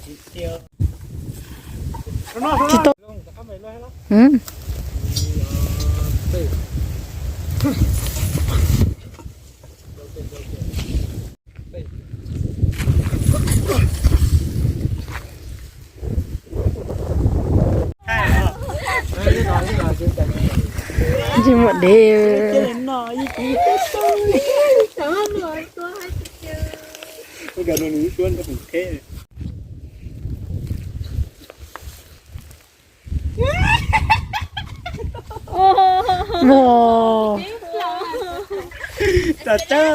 Tsis tau. Mm. Tsis muaj dev. Ua, txawj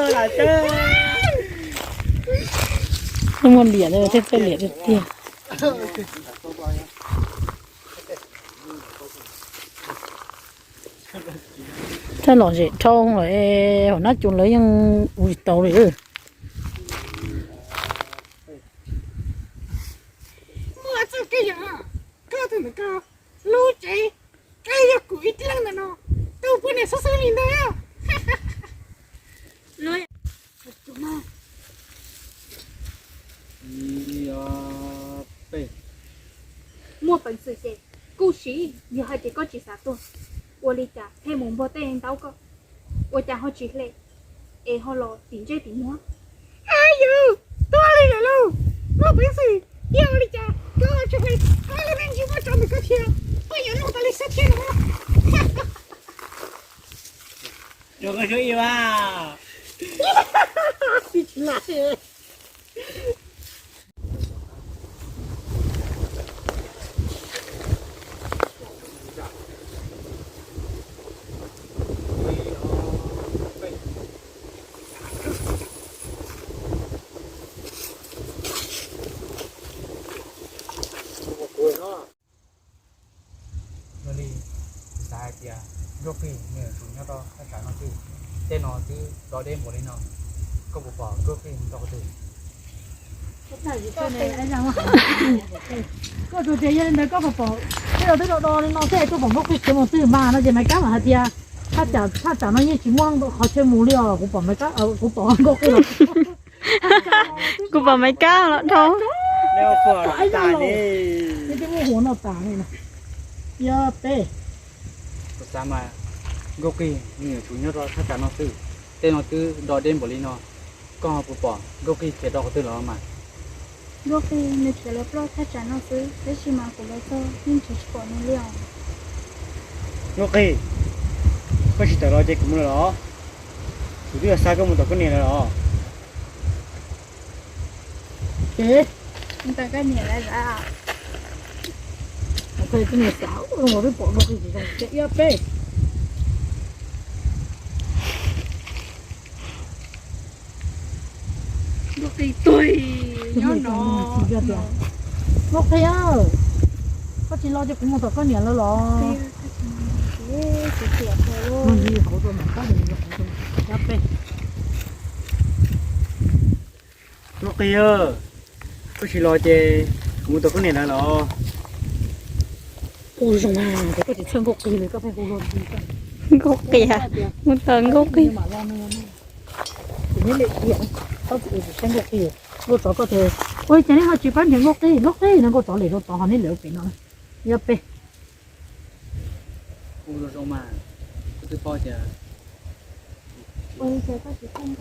liam thiab txawj liam tiag tiag. Txawj lom zem dhau lawm, hauv nab cua lawv yeej ua tsis tau li. Muaj txoj kev yog koj tus ntawm koj lub tsev, koj yog kuv ib leeg ntawm no, tus poj niam xub xwb li ntawd. Muaj peev xwm ces kuj siv, yog hais tias koj tsis xav tuag, ua li cas pheej mus npog tej ntaub koj, ua cas ho tsis hle es ho los tim ntsej tim muag? Yus tuag li lawm lauj, muaj peev xwm yog ua li cas koj tsis hle, koj li me ntsis muaj tsov ntawm koj thiab, koj yuav luag tas li xwb thiab no. Rau koj suab ib a. Yog li, kuv xav hais tias Nkauj Qij nws yuav tsum nyob rau thaj tsam no xwb. Tej no twb dov deb npaum li no, koj puas pom Nkauj Qij mus rau qhov twg? Koj tus tias yog li ntawd koj puas pom, tej no twb do do li no xwb es koj pom Nkauj Qij khiav mus twg mas no ces Maiv Kab mam hais tias thaj tsam no yeej tsis muaj qhov chaw mus li os, kuv pom Maiv Kab, kuv pom Nkauj Qij los. Kuv pom Maiv Kab los dhau. Twb muaj hua noj tas li no. Yog peb, kuv xav mas Nkauj Qij nws yuav tsum nyob rau thaj tsam no xwb. Tej no twb do deb npaum li no, koj ho puas pom Nkauj Qij khiav rau qhov twg los mas? Nkauj Qij nws khiav los ploj thaj tsam no xwb, tab sis mas kuv los txog yeej tsis pom nws li os. Nkauj Qij, koj tsis tawm los ces kuv mus lawm los? Kuv twb yuav xa koj mus tom koj niam lawm los? Ces tom koj niam lawm. Koj niam xav ua twb pom Nkauj Qij tsis zoo thiab ib peb. Nkauj Qij tuag nyob no. Nkauj Qij, koj tsis los ces kuv mus tom koj niam lawm los? Nkauj Qij, koj tsis los ces kuv mus tom koj niam lawm los? Ua zoo mas, koj tsis txhawj Nkauj Qij li, koj pheej hu luag li. Nkauj Qij, mus tom Nkauj Qij. Kuv neb li tiag, koj tsis saib Nkauj Qij, nkauj tsov koj tias, ua cas neb ho tsis pab nrhiav Nkauj Qij, Nkauj Qij no nkauj tsov lem rau tod ho neb lem ua pem no. Yog peb. Ua zoo mas, koj twb paub tias,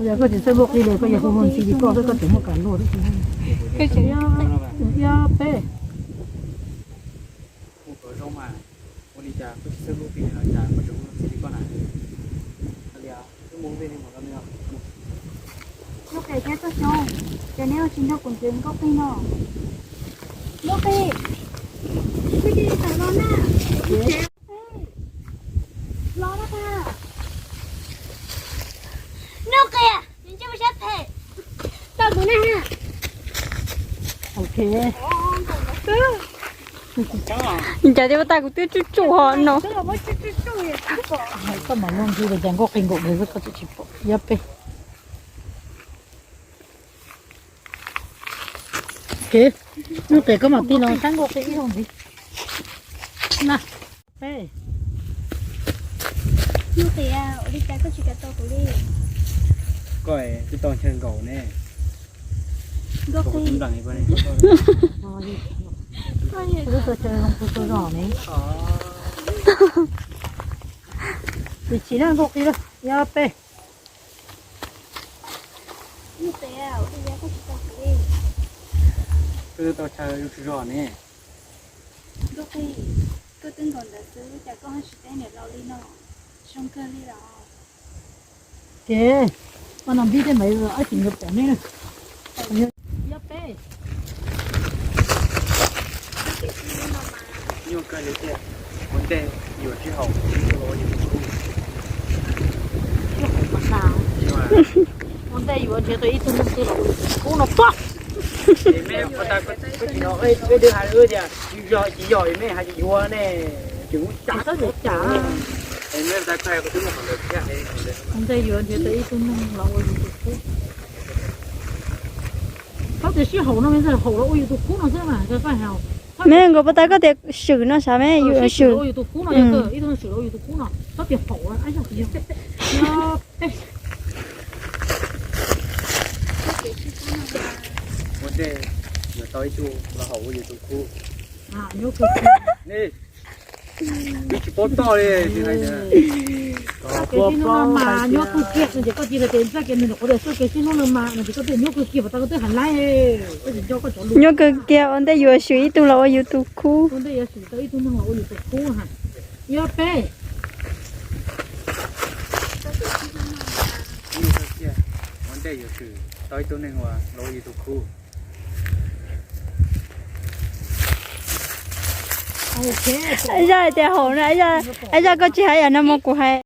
yog koj tsis txhawj Nkauj Qij li, koj yog hu luag ntxhi li koj xwb, koj tseem muaj kam luag. Yog peb. Ua zoo mas, ua li cas koj tsis txhawj Nkauj Qij li, cas koj tseem hu luag ntxhi li koj na? Hais tias wb mus ua ntej, Nkauj Qij thiab Txoj Xyooj, ces neb ua tsis nrog kuv ntxiv Nkauj Qij no. Nkauj Qij, koj cia li tawm los na. Los na. Nkauj Qij, nws ntsej muag siab phem. Tau kuv na. Ok. Cas tej ua tas kuv twb tsuj tsuj ho no. Koj mam luag ntxhi los cas Nkauj Qij nkaum nws xwb koj tseem tsis pom. Yog peb. Nkauj Qij, koj mam tij los saib Nkauj Qij ib zaug ntxiv na. Peb. Nkauj Qij, ua li cas koj tsis kam tos kuv li? Koj twb tau ntshaw nkaus ne. Tus tsis na nkaug qis lawm, yog peb. Koj twb tau chaw yus tsis zog ne. Nkauj Qis, koj twb nkaus ntawd xwb cas koj ho tsis teb niam laus li no, zoo kawg li los? Ces mas no npib tej npav ob tsis nkaus pom ne. Yog peb. Nyuaj kawg li tiag, ua ntej yuav sib haum ib tug los ua yus tus khub. Ua ntej yuav nrhiav tau ib tug neeg twg los ua yus tus khub no pob. Meb puas tas koj tsis no, peb twb hais tias tsis yog, tsis yog, meb hais tias yuav ne, tseem muab cam txhob cam. Ua ntej yuav nrhiav tau ib tug neeg los ua yus tus khub. Txhob tias sib haum no, haum los ua yus tus khub no xwb mas koj hais. Meb nkaus puas tas koj tias swm no sav meb, yus swm los ua yus tus khub no, ib tug swm los ua yus tus khub no txhob tias haum. Ua ntej yuav tau ib tug los haum ua yus tus khub. Twb tsis paub toj li. Txoj kev sib hlub no mas nyob kawg kiag, ces koj cia li tias txoj kev nws nyuam qhuav tias txoj kev sib hlub no mas no ces koj twb nyob kawg kiag, puas tas koj twb hais laib, koj tsis nco koj cov lus. Nyob kawg kiag, ua ntej yuav swm ib tug los ua yus tus khub. Ua ntej yuav swm tau ib tug neeg los ua yus tus khub ha. Yog peb. Ua ntej yuav swm tau ib tug neeg los ua yus tus khub. Zaj hais tias haum no, zaj koj tsis hais yam no mas kuv hais.